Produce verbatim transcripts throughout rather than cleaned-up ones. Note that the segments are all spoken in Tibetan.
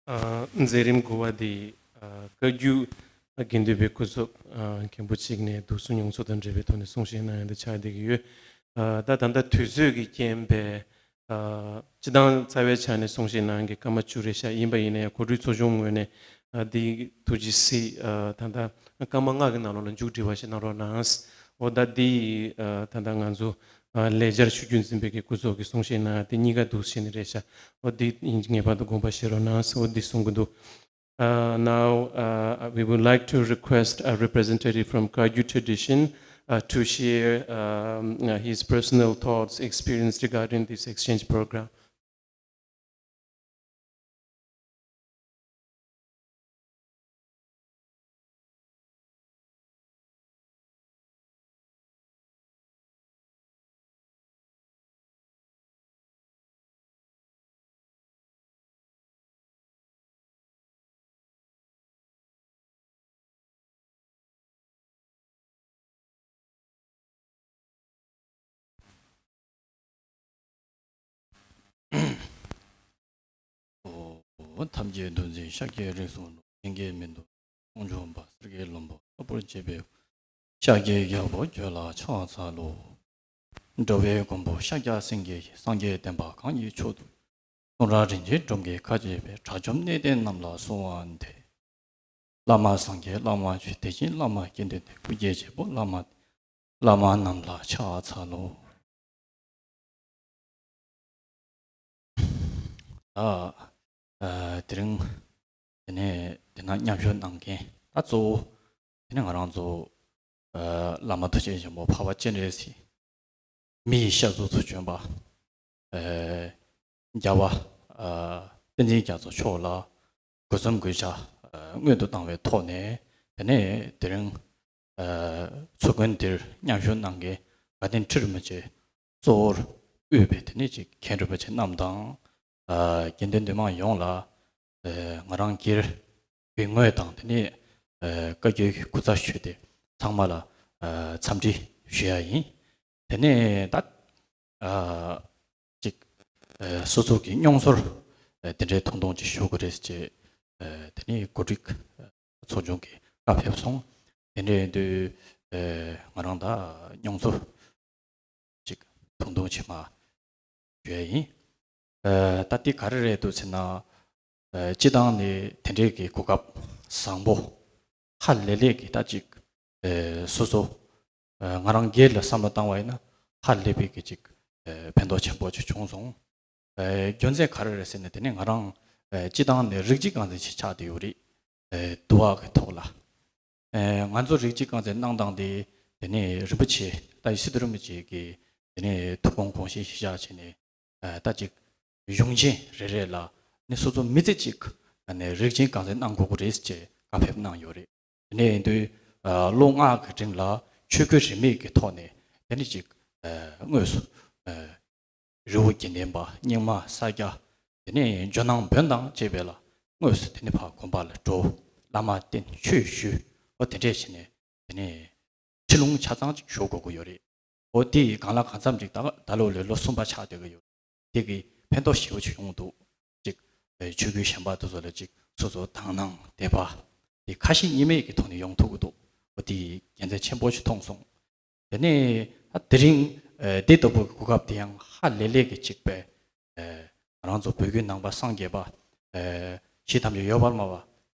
ཨ། མཛད་རིམ་དགུ་པ་འདི། ཨ། བཀའ་བརྒྱུད་དགེ་འདུན་པའི་སྐུ་ཚབ། ཨ། མཁན་པོ་གཅིག་ནས་བསྡུ་གསོག་མྱོང་ཚོར་དང་འབྲེལ་བའི་ཐོག་ནས་གསུང་བཤད་གནང་ཡ་འདི་ཆགས་བསྡད་ཀྱི་ཡོད། ཨ། ད་ད་ལྟ་དུས་ཚོད་ཀྱི་རྐྱེན་པས། ཨ། སྤྱིར་བཏང་རྩ་བའི་ཆ་ནས་གསུང་བཤད་གནང་མཁན་སྐར་མ་བཅུ་རེད་ཤག་ཡིན་པ་ཡིན་ན་ཡང་གོ་སྒྲིག་ཚོགས་ཆུང་ངོས་ནས། ཨ། འདི་ཐུགས་རྗེ་གཟིགས། ཨ། ད་ལྟ་སྐར་མ་ལྔ་གི་ནང་ལོགས་ལ་མཇུག་སྒྲིལ་བ་ཞིག་གནང་རོགས་གནང་། འོ་ད་འདི། ཨ། ད་ལྟ་ང་ཚོ། ཨ། ལས་འཆར་ཞུ་རྒྱུ་འཛིན་པའི་གི་སྐུ་ཚབ་ཀྱིས་གསུང་བཤད་གནང་ཡ་དེ་གཉིས་ཀ་འདུག་བྱས་ནས་རེད་ཤག་འོ་འདི་ངེས་པར་དུ་དགོངས་པ་བཞེས་རོགས་གནང་། འོ་འདི་གསུང་གི་འདུག Uh, now, uh, we would like to request a representative from Kagyu tradition, uh, to share, um, uh, his personal thoughts, experience regarding this exchange program. ཨོ། ཐམས་ཅད་འདུ་འཛི་ཤཱཀྱའི་རིགས་སུ་འགྲོ། མཁྱེན་གྱི་མིག་ཏུ་མཐོང་ཆུང་བ། སེར་སྐྱའི་ལྷུན་པོ་ལྟ་བུར་བྱེད་པའི། ཤཱཀྱའི་རྒྱལ་པོ་ཁྱོད་ལ་ཕྱག་འཚལ་ལོ། འགྲོ་བའི་མགོན་པོ་ཤཱཀྱ་སེང་གེ། སངས་རྒྱས་བསྟན་པ་གང་ཡིན་མཆོག་ཏུ། གསུང་རབ་རིན་ཆེན་སྒྲོམ་གྱིས་ཁ་བྱེད་པའི། དགྲ་བཅོམ་གནས་བརྟན་རྣམས་ལ་གསོལ་བ་འདེབས། བླ་མ་སངས་རྒྱས་བླ་མ་ཆོས། དེ་བཞིན་བླ་མ་དགེ་འདུན་ཏེ། སྐུ་སྐྱེ་བྱེད་པོ་བླ་མ། བླ་མ་རྣམས་ལ་ཕྱག་འཚལ་ལོ། ད། ཨ། དེ་རིང་། དེ་ནས་དེ་ན་མཉམ་ཞུགས་གནང་མཁན་ད་གཙོ་བོ། དེ་ནས་ང་རང་ཚོ། ཨ། བླ་མ་མཐུ་ཆེན་ཆེན་པོ་འཕགས་པ་སྤྱན་རས་གཟིགས། མི་ཡི་ཞབས་སོར་བྱོན་པ། ཨ། རྒྱལ་བ། ཨ། བསྟན་འཛིན་རྒྱ་མཚོ་མཆོག་ལ་གུས་གསུམ་གུས་ཕྱག་ཨ། སྔོན་དུ་བཏང་བའི་ཐོག་ནས། དེ་ནས་དེ་རིང་། ཨ། ཚོགས་མགོན་འདིར་མཉམ་ཞུགས་གནང་མཁན་དགའ་ལྡན་ཁྲི་རིན་པོ་ཆེ་གཙོ་བོར་དབུས་པའི་དེ་ནས་ཅིག་མཁན་རིན་པོ་ཆེ་རྣམས་དང་། ཨ། དགེ་འདུན་འདུས་མང་ཡོངས་ལ། ཨ། ང་རང་སྒེར་གྱི་ངོས་དང་། དེ་ནས། ཨ། བཀའ་བརྒྱུད་ཀྱི་སྐུ་ཚབ་ཞུས་ཏེ་ཚང་མ་ལ། ཨ། འཚམས་འདྲི་ཞུ་ཡ་ཡིན། དེ་ནས་ད། ཨ། ཅིག་ཨ། སོ་སོ་གི་མྱོང་ཚོར། ཨ། དེ་འདྲའི་ཐུང་ཐུང་ཅིག་ཞུ་དགོས་རེད་ཅེས། ཨ། དེ་ནས་གོ་སྒྲིག་ཚོགས་ཆུང་གིས་བཀའ་ཕེབས་སོང་། དེ་འདྲ་ཡིན་དུས། ཨ། ང་རང་ད་མྱོང་ཚོར་ཅིག་ཐུང་ཐུང་ཅིག་མར་ཞུ་ཡ་ཡིན། ཨ། ད་འདི་ག་རེ་རེད་འདུག་ཟེར་ན། ཨ། སྤྱིར་བཏང་ནས་དེ་འདྲའི་གི་གོ་སྐབས་བཟང་པོ་ཧ་ལས་ལས་ཀྱི་ད་ཅིག་ཨ། སོ་སོ། ཨ། ང་རང་སྒེར་ལ་བསམ་བློ་བཏང་བ་ཡིན་ན་ཧ་ལས་པའི་གི་ཅིག་ཨ། ཕན་ཐོགས་ཆེན་པོ་ཅིག་བྱུང་སོང་། ཨ། རྒྱུ་མཚན་ག་རེ་རེད་ཟེར་ན། དེ་ནས་ང་རང་། ཨ། སྤྱིར་བཏང་ནས་རིགས་གཅིག་རྐང་འཛིན་ཅིག་ཆགས་བསྡད་ཡོད་རེད། ཨ། འདུལ་བ་གི་ཐོག་ལ། ཨ། ང་ཚོ་རིགས་གཅིག་རྐང་འཛིན་གནང་སྟངས་དེ། དེ་ནས་རིན་པོ་ཆེ་ད་ཡེ་ཤེས་མཐར་ཕྱིན་རིན་པོ་ཆེ་གི་དེ་ནས་ཐུགས་དགོངས་དགོངས་བཞེས་གཞི་བཞག་བྱས་ནས། ཨ། ད་ཅིག་གཞུང་ཆེན་རེ་རེ་ལ་ནི་སོ་སོ་མི་ཚེ་གཅིག་ཨ་ནི་རིགས་ཆེན་རྐང་འཛིན་གནང་དགོས་ཀྱི་རེད་ཅེས་བཀའ་ཕེབས་གནང་ཡོད་རེད། དེ་ནས་ཡིན་དུས། ཨ། ལོ་ལྔ་གི་རིང་ལ་ཆོས་གོས་རིས་མེད་ཀྱི་ཐོག་ནས་དེ་ནི་ཅིག་ཨ། དངོས་སུ། ཨ། རི་བོ་དགེ་ལྡན་པ། རྙིང་མ་ས་སྐྱ། དེ་ནས་ཇོ་ནང་བོན་དང་བཅས་པའི་ལ་དངོས་སུ་དེ་ནི་ཕར་དགོན་པ་ལ་འགྲོ། བླ་མ་བསྟེན། ཆོས་ཞུ། འོ་དེ་འདྲས་བྱས་ནས་དེ་ནས་ཁྲིད་ལུང་ཆ་ཚང་ཅིག་ཞུ་དགོས་ཀྱི་ཡོད་རེད། འོ་དེ་གང་ལ་གང་འཚམ་ཅིག་ད་ད་ལོ་ལོ་གསུམ་པ་ཆགས་བསྡད་ཀྱི་ཡོད། དེ་གི་ཕན་ཐོགས་ཞེ་པོ་ཅིག་ཡོང་གི་འདུག་ཅིག་ཨ། ཆོས་བརྒྱུད་གཞན་པ་དེ་ཚོ་ལ་ཅིག་སོ་སོ་དག་སྣང་དད་པ་དེ་ཁ་ཞེ་གཉིས་མེད་ཀྱི་ཐོག་ནས་ཡོང་ཐུབ་ཀྱི་འདུག་འོ་དེ་དགེ་མཚན་ཆེན་པོ་ཞིག་མཐོང་སོང་། དེ་ནས་ད་དེ་རིང་ཨ། དེ་ལྟ་བུའི་གོ་སྐབས་དེ་ཡང་ཧ་ལས་ལས་ཀྱི་ཅིག་པས། ཨ། ང་རང་ཚོ་བོད་བརྒྱུད་ནང་པ་སངས་རྒྱས་པ། ཨ། གཞི་ཐམས་ཅད་ཡོད་པར་སྨྲ་བ་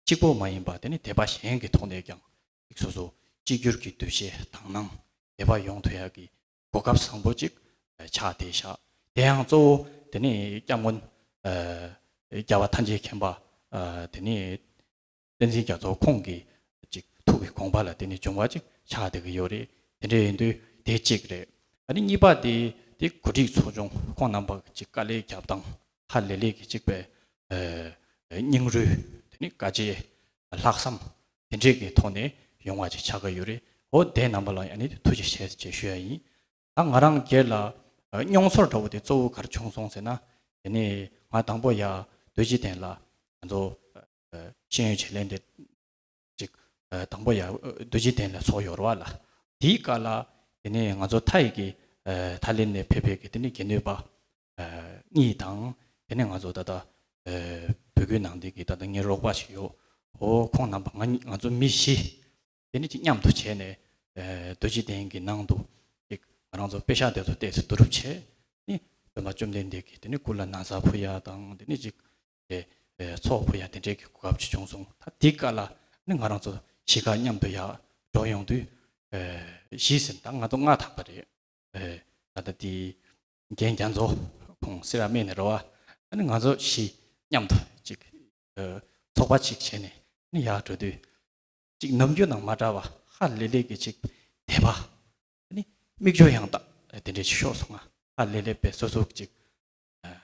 གཅིག་པོ་མ་ཡིན་པ། དེ་ནི་དད་པ་གཞན་གྱི་ཐོག་ནས་ཀྱང་ཅིག་སོ་སོ་གཅིག་གྱུར་གྱི་འདུ་ཤེས་དག་སྣང་དད་པ་ཡོང་ཐུབ་ཡག་གི་གོ་སྐབས་བཟང་པོ་ཅིག་ཨ། ཆགས་བསྡད་ཤག་དེ་ཡང་གཙོ་བོ་དེ་ནི་སྐྱབས་མགོན། ཨ། རྒྱལ་བ་ཐམས་ཅད་མཁྱེན་པ། ཨ། དེ་ནི་བསྟན་འཛིན་རྒྱ་མཚོ་ཁོང་གི་ཅིག་ཐུགས་ཀྱི་དགོངས་པ་ལ་དེ་ནི་འབྱུང་བ་ཅིག་ཆགས་བསྡད་ཀྱི་ཡོད་རེད། དེ་འདྲ་ཡིན་དུས་དེ་གཅིག་རེད། ཨ་ནི་གཉིས་པ་དེ་དེ་གོ་སྒྲིག་ཚོགས་ཆུང་ཁོང་རྣམ་པ་ཅིག་དཀའ་ལས་རྒྱབ་སྟངས་ཧ་ལས་ལས་ཀྱི་ཅིག་པས། ཨ། སྙིང་རུས། དེ་ནི་དཀའ་སྤྱད། ལྷག་བསམ། དེ་འདྲས་ཀྱི་ཐོག་ནས་ཡོང་བ་ཅིག་ཆགས་ཀྱི་ཡོད་རེད། འོ་དེ་རྣམ་པ་ལ་ཨ་ནི་ཐུགས་རྗེ་ཆེ་ཞེས་ཞུ་ཡ་ཡིན། ད་ང་རང་སྒེར་ལ་ཨ། མྱོང་ཚོར་འདྲ་བོ་དེ་གཙོ་བོ་ག་རེ་བྱུང་སོང་ཟེར་ན། དེ་ནས་ང་དང་པོ་ཡར་རྡོ་རྗེ་གདན་ལ་ང་ཚོ་ཨ། ཤེས་ཡོན་ཆེད་ལས་འདི་ཅིག་ཨ། དང་པོ་ཡར་རྡོ་རྗེ་གདན་ལ་ཚོགས་ཡོད་རེད་བ་ལ། དེའི་སྐབས་ལ་དེ་ནས་ང་ཚོ་ཐའི་གི་ཨ། ཐའི་ལེན་ནས་ཕེབས་པའི་གི་དེ་ནས་དགེ་འདུན་པ་ཨ། གཉིས་དང་། དེ་ནས་ང་ཚོ་ད་ལྟ་ཨ། བོད་སྐད་ནང་དེ་གི་ད་ལྟ་ངའི་རོགས་པ་ཞིག་ཡོད། ཨོ་ཁོང་རྣམ་པ་ང་གཉིས་ང་ཚོ་མི་བཞི་དེ་ནི་ཅིག་མཉམ་དུ་བྱས་ནས་ཨེ་རྡོ་རྗེ་གདན་གྱི་ནང་དུ་ཅིག་ང་རང་ཚོ་པེ་ཤག་དེ་ཚོ་ཏོག་ཙམ་བསྡུ་རུབ་བྱས་ནི་སྟོན་པ་བཅོམ་ལྡན་འདས་ཀྱི་དེ་ནི་སྐུ་ལ་ན་བཟའ་ཕུལ་ཡ་དང་དེ་ནི་ཅིག་ཨེ་ཨེ་ཚོགས་ཕུལ་ཡ་དེ་འདྲའི་གི་གོ་སྐབས་ཅིག་བྱུང་སོང་། ད་དེ་སྐབས་ལ་ནི་ང་རང་ཚོ་གཞིས་ཀ་མཉམ་དུ་ཡར་འགྲོ་ཡོང་དུས་ཨེ་བཞི་ཟིན། ད་ང་ཚོ་ལྔ་ཐམ་པ་རེད། ཨེ་ད་ལྟ་དེ་རྒན་རྒྱ་མཚོ་ཁོང་སེ་ར་སྨད་ནས་རེད་བ། ཨ་ནི་ང་ཚོ་བཞི་མཉམ་དུ་ཅིག་ཨེ་ཚོགས་པ་ཅིག་བྱས་ནས་ནི་ཡར་འགྲོ་དུས་ཅིག་ནམ་རྒྱུན་དང་མ་འདྲ་བ་ཧ་ལས་ལས་ཀྱི་ཅིག་དད་པ་ནི་མིག་ཆུ་ཡང་ལྟ་དེ་འདྲས་ཅིག་ཤོར་སོང་ང་། ཧ་ལས་ལས་པའི་སོ་སོ་ཅིག་ཨེ་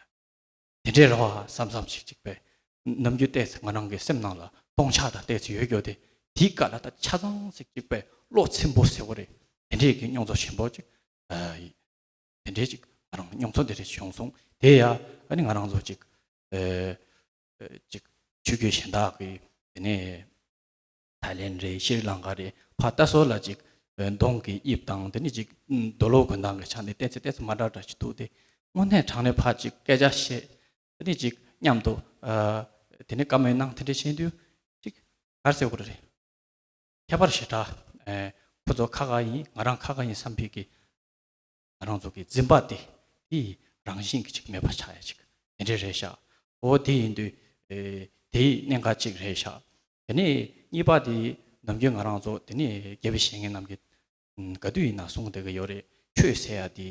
དེ་འདྲས་རེད་བ་བསམ་བསམ་ཅིག་ཅིག་པས་ནམ་རྒྱུན་ཏོག་ཙམ་ང་རང་གི་སེམས་ནང་ལ་སྟོང་ཆ་དང་ཏོག་ཙམ་ཡོད་རྒྱུ་དེ་དེའི་སྐབས་ལ་ད་ཆ་ཚང་ཅིག་ཅིག་པས་བློ་ཚིམ་པོ་ཟེར་བ་རེད། དེ་འདྲས་ཀྱི་མྱོང་ཚོར་ཆེན་པོ་ཅིག་ཨེ་དེ་འདྲའི་ཅིག་ང་རང་མྱོང་ཚོར་དེ་འདྲའི་བྱུང་སོང་། དེ་ཡང་ཨ་ནི་ང་རང་ཚོ་ཅིག་ཨེ་ཨེ་ཅིག་ཆོས་བརྒྱུད་གཞན་དག་གི་དེ་ནས་ཐའི་ལེན་རེད། ཤྲི་ལང་ཀ་རེད། ཕར་ལྟ་སོགས་ལ་ཅིག་ཨེ་གདོང་གི་དབྱིབས་དང་དེ་ནས་ཅིག་ཨུམ་རྡོ་ལོ་གོན་སྟངས་ཀྱི་ཆ་ནས་ཏོག་ཙམ་ཏོག་ཙམ་མ་འདྲ་འདྲ་ཞིག་འདུག་སྟེ། དངོས་གནས་དྲང་གནས་ཕར་ཅིག་སྐད་ཆ་བཤད། དེ་ནས་ཅིག་མཉམ་དུ་ཨ་དེ་ནས་བཀའ་མོལ་གནང་། དེ་འདྲ་བྱེད་དུས་ཅིག་ག་རེ་ཟེར་དགོས་རེད། ཁྱད་པར་ཞེ་དྲག་ཨེ་ཁོ་ཚོ་ཁ་ཁ་ཡིན་ང་རང་ཁ་ཁ་ཡིན་བསམ་པའི་གི་ང་རང་ཚོ་གི་འཛིན་པ་དེ་དེ་རང་བཞིན་གྱི་ཅིག་མེད་པ་ཆགས་ཡ་ཅིག་དེ་འདྲ་རེད་ཤག་འོ་དེ་ཡིན་དུས་ཨེ་དེའི་གནད་འགག་ཅིག་རེད་ཤག་དེ་ནས་གཉིས་པ་དེ་ནམ་རྒྱུན་ང་རང་ཚོ་དེ་ནས་དགེ་བའི་བཤེས་གཉེན་རྣམས་ཀྱིས་ཨུམ་ག་དུས་ཡིན་ན་གསུང་བསྡད་ཀྱི་ཡོད་རེད། ཆོས་ཟེར་ཡ་དེ་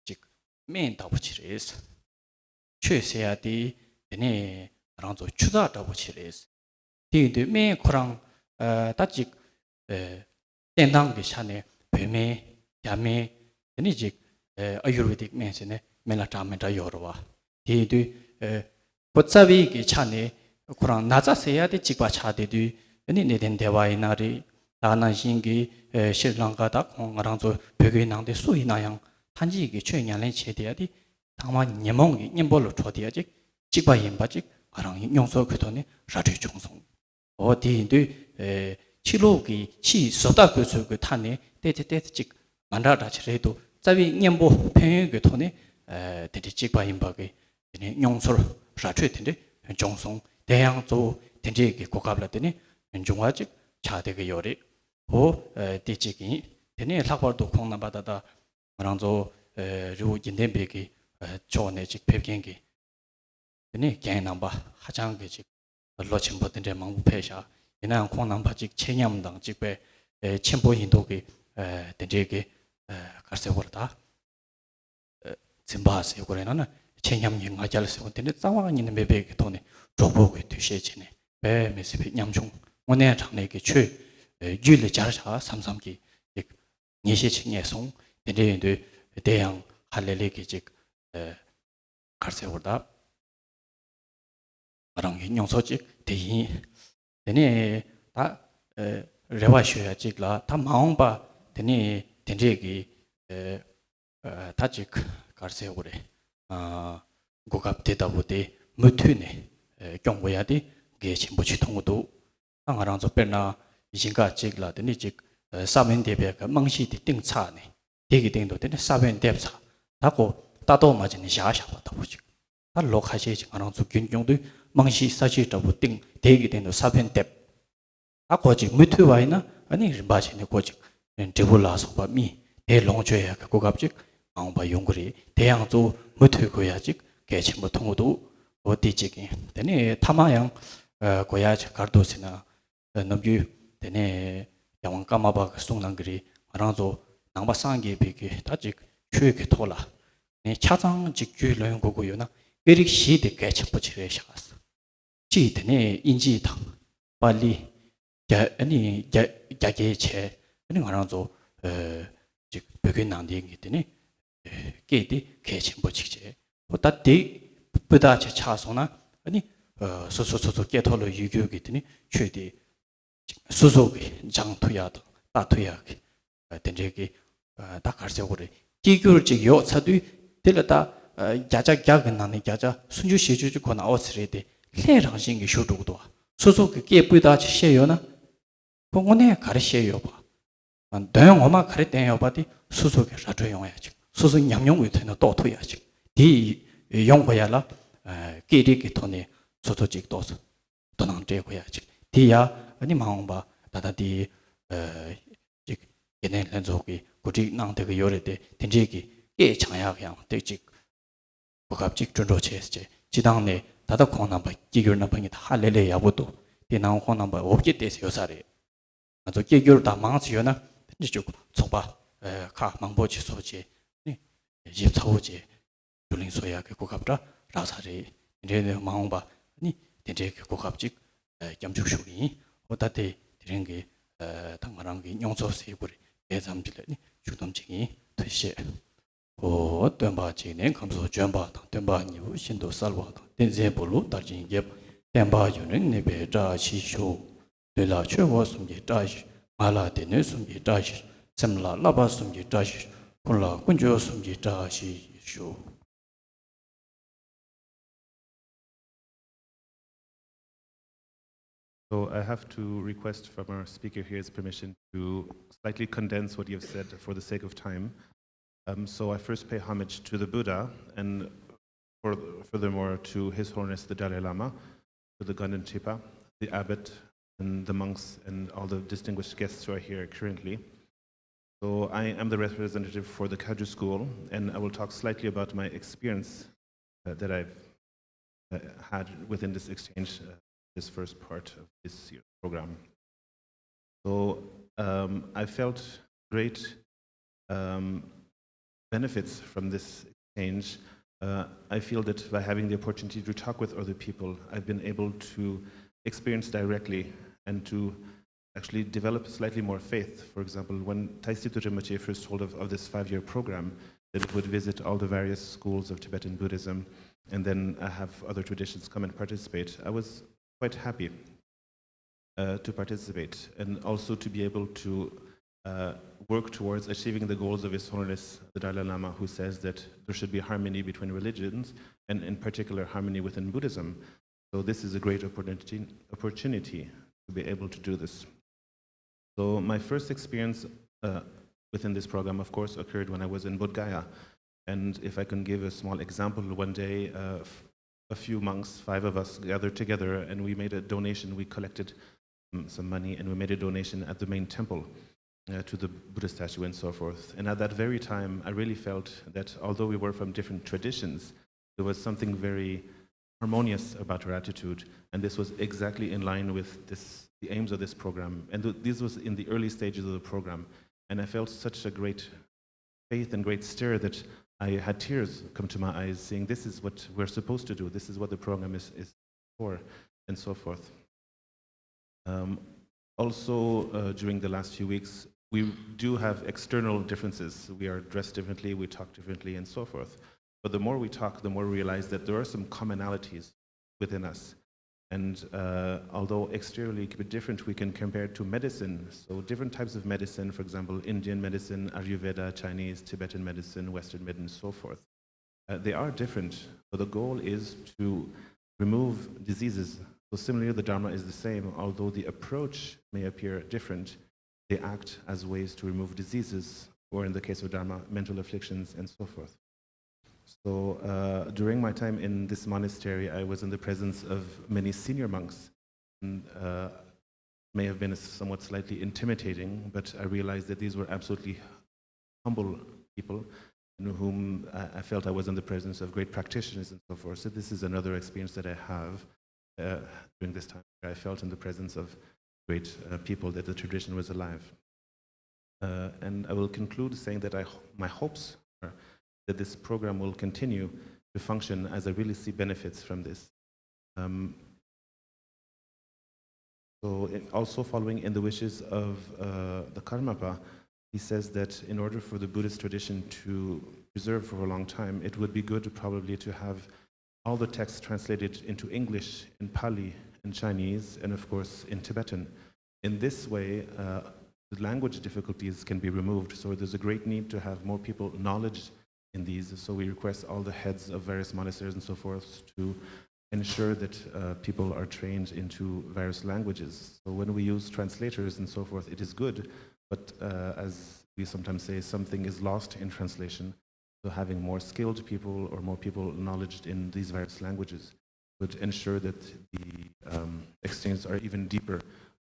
ཅིག་སྨན་ལྟ་བུ་ཅིག་རེད། ཆོས་ཟེར་ཡ་དེ་དེ་ནས་ང་རང་ཚོ་ཆུ་ཚགས་འདྲ་བོ་ཅིག་རེད། དེ་ཡིན་དུས་སྨན་ཁོ་རང་ཨ་ད་ཅིག་ཨེ་བསྟེན་སྟངས་ཀྱི་ཆ་ནས་བོད་སྨན་རྒྱ་སྨན་དེ་ནས་ཅིག་ཨེ་ཨ་ཡུར་ཝེ་དིག་སྨན་ཟེར་ནས་སྨན་བླ་འདྲ་མི་འདྲ་ཡོད་རེད་བ། དེ་ཡིན་དུས་ཨེ་ཁོ་རྩ་བའི་གི་ཆ་ནས་ཁོ་རང་ན་ཚ་ཟེར་ཡ་དེ་གཅིག་པ་ཆགས་བསྡད་དུས་ཨ་ནི་གནས་བརྟན་སྡེ་པ་ཡིན་ན་རེད། ད་ནང་བཞིན་གྱི་ཨེ་ཤྲི་ལང་ཀ་དང་ཁོང་ང་རང་ཚོ་བོད་ཁུལ་ནང་དེ་སུ་ཡིན་ན་ཡང་ཐང་ཅིག་གི་ཆོས་ཉམས་ལེན་བྱས་བསྡད་ཡ་དེ་ཚང་མ་ཉོན་མོངས་ཀྱི་གཉེན་པོ་ལ་འགྲོ་བསྡད་ཡ་ཅིག་གཅིག་པ་ཡིན་པ་ཅིག་ང་རང་གི་མྱོང་ཚོར་གྱི་ཐོག་ནས་ར་སྤྲོད་བྱུང་སོང་། འོ་དེ་ཡིན་དུས་ཨེ་ཕྱི་ལོགས་ཀྱི་ཕྱིའི་བཟོ་ལྟ་བཀོད་ཚུལ་གྱི་མཐའ་ནས་ཏོག་ཙམ་ཏོག་ཙམ་ཅིག་མ་འདྲ་འདྲ་ཅིག་རེད་འདུག་རྩ་བའི་གཉེན་པོ་ཕན་ཡོན་གྱི་ཐོག་ནས་ཨེ་དེ་འདྲའི་གཅིག་པ་ཡིན་པ་གི་དེ་ནས་མྱོང་ཚོར་ར་སྤྲོད་དེ་འདྲ་བྱུང་སོང་། དེ་ཡང་གཙོ་བོ་དེ་འདྲའི་གི་གོ་སྐབས་ལ་དེ་ནས་འབྱུང་བ་ཅིག་ཆགས་བསྡད་ཀྱི་ཡོད་རེད། འོ་ཨེ་དེ་གཅིག་ཡིན། དེ་ནས་ལྷག་པར་དུ་ཁོང་རྣམ་པ་ད་ལྟ་ང་རང་ཚོ་ཨེ་རི་བོ་དགེ་ལྡན་པའི་གི་ཨེ་ཕྱོགས་ནས་ཅིག་ཕེབས་མཁན་གི་དེ་ནས་རྒན་རྣམ་པ་ཧ་ཅང་གི་ཅིག་ལོ་ཆེན་པོ་དེ་འདྲའི་མང་པོ་ཕེབས་ཤག་ཡིན་ནའང་ཁོང་རྣམ་པ་ཅིག་ཆེ་མཉམ་དང་ཅིག་པའི་ཨེ་ཆེན་པོ་ཡིན་མདོག་གི་ཨེ་དེ་འདྲའི་གི་ཨེ་ག་རེ་ཟེར་དགོས་རེད་ད། ཨེ་འཛིན་པ་ཟེར་དགོས་རེད་ན་ན་ཆེ་མཉམ་གྱི་ང་རྒྱལ་ཟེར་དགོས་དེ་འདྲའི་རྩ་བ་ཉིད་ནས་མེད་པའི་གི་ཐོག་ནས་གྲོགས་པོ་གི་འདུ་ཤེས་བྱས་ནས་དཔེ་མི་སྲིད་པའི་ཉམ་ཆུང་དངོས་གནས་དྲང་གནས་ཀྱི་ཆོས་ཨེ་རྒྱུད་ལ་སྦྱར་བཞག་བསམ་བསམ་གྱི་ཅིག་ངེས་ཤེས་ཅིག་རྙེད་སོང་། དེ་འདྲ་ཡིན་དུས་དེ་ཡང་ཧ་ལས་ལས་ཀྱི་ཅིག་ཨེ་ག་རེ་ཟེར་དགོས་རེད་ད། ང་རང་གི་མྱོང་ཚོར་ཅིག་དེ་ཡིན། དེ་ནས་ད་ཨེ་རེ་བ་ཞུ་ཡ་ཅིག་ལ་ད་མ་འོངས་པ་དེ་ནས་དེ་འདྲས་ཀྱི་ཨེ་ཨེ་ད་ཅིག་ག་རེ་ཟེར་དགོས་རེད། ཨ་གོ་སྐབས་དེ་ལྟ་བུ་དེ་མུ་མཐུད་ནས་ཨེ་སྐྱོང་དགོས་ཡ་དེ་གལ་ཆེན་པོ་ཅིག་མཐོང་གི་འདུག་ད་ང་རང་ཚོ་དཔེར་ན་ཞིང་ཁ་ཅིག་ལ་དེ་ནས་ཅིག་ས་བོན་འདེབས་པའི་གི་རྨང་གཞི་དེ་བཏིང་ཚར་ནས་དེ་གི་སྟེང་དུ་དེ་ནས་ས་བོན་འདེབས་ཚར། ད་ཁོ་ལྟ་རྟོག་མ་བྱས་ནས་བཞག་བཞག་པ་ལྟ་བུ་ཅིག་ད་ལོ་ཁ་ཤས་ཅིག་ང་རང་ཚོ་རྒྱུན་སྐྱོང་དུས་རྨང་གཞི་ས་གཞི་འདྲ་བོ་བཏིང་དེ་གི་སྟེང་དུ་ས་བོན་འདེབས། ད་ཁོ་ཅིག་མུ་མཐུད་པ་ཡིན་ན་ཨ་ནི་རིམ་པ་བྱས་ནས་ཁོ་ཅིག་འབྲས་བུ་ལ་སོགས་པ་སྨིན་དེ་ལོངས་སྤྱོད་ཡག་གི་གོ་སྐབས་ཅིག་མ་འོངས་པ་ཡོང་གི་རེད། དེ་ཡང་གཙོ་བོ་མུ་མཐུད་དགོས་ཡ་ཅིག་གལ་ཆེན་པོ་མཐོང་གི་འདུག་འོ་དེ་གཅིག་ཡིན། དེ་ནས་ཐ་མ་ཡང་ཨ་གོ་ཡ་ཅིག་ག་རེ་འདུག་ཟེར་ན། ཨ་ནམ་རྒྱུན་དེ་ནས་རྒྱལ་དབང་ཀརྨ་པ་གི་གསུང་གནང་གི་རེད། ང་རང་ཚོ་ནང་པ་སངས་རྒྱས་པའི་གི་ད་ཅིག་ཆོས་ཀྱི་ཐོག་ལ་ནས་ཆ་ཚང་ཅིག་རྒྱུས་ལོན་དགོས་ཀྱི་ཡོད་ན་སྐད་རིགས་བཞི་དེ་གལ་ཆེན་པོ་ཅིག་རེད་ཤག་གཅིག་དེ་ནས་དབྱིན་ཇི་དང་པཱ་ལི། རྒྱ་ཨ་ནི་རྒྱ་རྒྱ་སྐད་བྱས། ཨ་ནི་ང་རང་ཚོ་ཨ་ཅིག་བོད་སྐད་ནང་བསྟན་གྱི་དེ་ནས་ཨ་སྐད་དེ་གལ་ཆེན་པོ་ཅིག་བྱས། འོ་ད་དེ་སྤུས་དག་ཅིག་ཆགས་སོང་ན་ཨ་ནི་ཨ་སོ་སོ་སོ་སོ་སྐད་ཐོག་ལ་ཡོད་རྒྱུ་གི་དེ་ནི་ཆོས་དེ་སོ་སོ་གི་སྦྱང་ཐུབ་ཡག་དང་ལྟ་ཐུབ་ཡག་གི་ཨ་དེ་འདྲའི་གི་ཨ་ད་ག་རེ་ཟེར་དགོས་རེད། སྐྱེ་འགྱུར་ཅིག་ཡོག་ཚར་དུས་དེ་ལ་ད་ཨ་བརྒྱ་ཆ་བརྒྱ་གི་ནང་ནས་བརྒྱ་ཆ་སུམ་ཅུ་བཞི་བཅུ་ཅིག་གོ་ན་ཨོ་ཙི་རེད་དེ་ལྷད་རང་བཞིན་གྱི་ཞུ་འགྲོ་གི་འདུག་སོ་སོ་གི་སྐད་སྤུས་དག་ཅིག་བཤད་ཡོད་ན་ཁོ་དངོས་གནས་ག་རེ་བཤད་ཡོད་པ། ཨ་དོན་ངོ་མ་ག་རེ་བསྟན་ཡོད་པ་དེ་སོ་སོ་གི་ར་སྤྲོད་ཡོང་ཡ་ཅིག་སོ་སོ་ཉམས་མྱོང་གི་ཐོག་ནས་རྟོགས་ཐུབ་ཡ་ཅིག་དེ་ཡོང་དགོས་ཡ་ལ་ཨ་སྐད་རིགས་ཀྱི་ཐོག་ནས་ སོ་སོ་ཅིག་ཏོག་ཙམ་དོ་སྣང་སྤྲད་དགོས་ཡ་ཅིག་དེ་ཡ། ཨ་ནི་མ་འོངས་པ་ད་ལྟ་དེ་ཨ་ཅིག་དགེ་ལྡན་ལྷན་ཚོགས་ཀྱི་གོ་སྒྲིག་གནང་བསྡད་ཀྱི་ཡོད་རེད་དེ། དེ་འདྲའི་གི་སྐད་སྦྱང་ཡག་ཡང་དེ་ཅིག་གོ་སྐབས་ཅིག་བསྐྲུན་རོགས་བྱས་ཟེར་བྱས། སྤྱི་བཏང་ནས་ད་ལྟ་ཁོང་རྣམ་པ་སྐད་སྒྱུར་རྣམ་པ་གཉིས་ད་ཧ་ལས་ལས་ཡག་པོ་འདུག་དེ་ནང་ཁོང་རྣམ་པ་འོ་བརྒྱལ་བསྡད་ཡོད་ས་རེད། ང་ཚོ་སྐད་སྒྱུར་དང་མང་ཙམ་ཡོད་ན་དེ་འདྲ་ཅིག་ཚོགས་པ་ཨ་ཁག་མང་པོ་ཅིག་བཟོ་བྱས་ནི་ཞིབ་ཚགས་པོ་བྱས་བསྡུ་ལེན་བཟོ་ཡག་གི་གོ་སྐབས་འདྲ་རག་ས་རེད། དེ་འདྲའི་ནས་མ་འོངས་པ་ནི་དེ་འདྲའི་གི་གོ་སྐབས་ཅིག་ཨ་སྐྱབས་འཇུག་ཞུ་གི་ཡིན། འོ་ད་དེ་དེ་རིང་གི་ཨ་ད་ང་རང་གི་མྱོང་ཚོར་ཟེར་དགོས་རེད། དེ་ཙམ་ཅིག་ལ་ནི་ཞུ་གཏམ་བྱེད་ཀྱི་ཡིན། ཐུགས་རྗེ་ཆེ། ཨོ། སྟོན་པ་གཅིག་ནི་ཁམས་སུ་བྱོན་པ་དང་། སྟོན་པ་ཉིད་བཞིན་དུ་གསལ་བ་དང་། བསྟན་འཛིན་བུ་ལུ་དར་ཅིང་རྒྱས་པ། བསྟན་པ་ཡུན་རིང་གནས་པའི་བཀྲ་ཤིས་ཤོག་ལུས་ལ་ཆོས་གོས་གསུམ་གྱི་བཀྲ་ཤིས། ངག་ལ་སྡེ་སྣོད་གསུམ་གྱི་བཀྲ་ཤིས། སེམས་ལ་བསླབ་པ་གསུམ་གྱི་བཀྲ་ཤིས། ཀུན་ལ་ཀུན་སྤྱོད་གསུམ་གྱི་བཀྲ་ཤིས་ཤོག So I have to request from our speaker here's permission to slightly condense what you've said for the sake of time. Um, so I first pay homage to the Buddha and for, furthermore to His Holiness the Dalai Lama, to the Ganden Tripa, the abbot, and the monks, and all the distinguished guests who are here currently. So I am the representative for the Kaju School, and I will talk slightly about my experience uh, that I've uh, had within this exchange, uh, this first part of this year's program. So um, I felt great um, benefits from this exchange. Uh, I feel that by having the opportunity to talk with other people, I've been able to experience directly and to actually develop slightly more faith. For example, when Taisyi Todrem Rinpoche first told of, of this five-year program, that it would visit all the various schools of Tibetan Buddhism and then uh, have other traditions come and participate, I was quite happy uh, to participate and also to be able to uh, work towards achieving the goals of His Holiness the Dalai Lama, who says that there should be harmony between religions and, in particular, harmony within Buddhism. So, this is a great opportunity, opportunity to be able to do this. So, my first experience uh, within this program, of course, occurred when I was in Bodh Gaya. And if I can give a small example, one day uh, a few monks, five of us, gathered together and we made a donation. We collected um, some money and we made a donation at the main temple uh, to the Buddha statue and so forth. And at that very time, I really felt that although we were from different traditions, there was something very harmonious about our attitude. And this was exactly in line with this, the aims of this program. And th- this was in the early stages of the program. And I felt such a great faith and great stir that I had tears come to my eyes, saying, "This is what we're supposed to do. This is what the program is, is for," and so forth. Um, also, uh, during the last few weeks, we do have external differences. We are dressed differently, we talk differently, and so forth. But the more we talk, the more we realize that there are some commonalities within us. And uh, although exteriorly it could be different, we can compare it to medicine. So, different types of medicine, for example, Indian medicine, Ayurveda, Chinese, Tibetan medicine, Western medicine, and so forth. Uh, they are different, but the goal is to remove diseases. So, similarly, the Dharma is the same, although the approach may appear different, they act as ways to remove diseases, or in the case of Dharma, mental afflictions, and so forth. So, uh, during my time in this monastery, I was in the presence of many senior monks. And, uh, may have been somewhat slightly intimidating, but I realized that these were absolutely humble people in whom I I felt I was in the presence of great practitioners and so forth. So, this is another experience that I have uh, during this time. I felt in the presence of great uh, people that the tradition was alive. Uh, and I will conclude saying that I, my hopes are that this program will continue to function as I really see benefits from this. Um, so, in, also following in the wishes of uh, the Karmapa, he says that in order for the Buddhist tradition to preserve for a long time, it would be good probably to have all the texts translated into English, in Pali, in Chinese, and of course in Tibetan. In this way, uh, the language difficulties can be removed. So there's a great need to have more people knowledge in these. So we request all the heads of various monasteries and so forth to ensure that uh, people are trained into various languages. So when we use translators and so forth, it is good, but uh, as we sometimes say, something is lost in translation. So having more skilled people or more people knowledged in these various languages. would ensure that the um, exchanges are even deeper.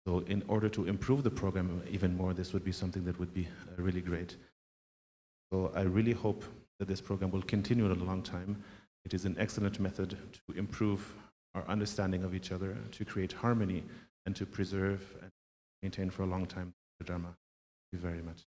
So, in order to improve the program even more, this would be something that would be uh, really great. So, I really hope that this program will continue a long time. It is an excellent method to improve our understanding of each other, to create harmony, and to preserve and maintain for a long time the Dharma. Thank you very much.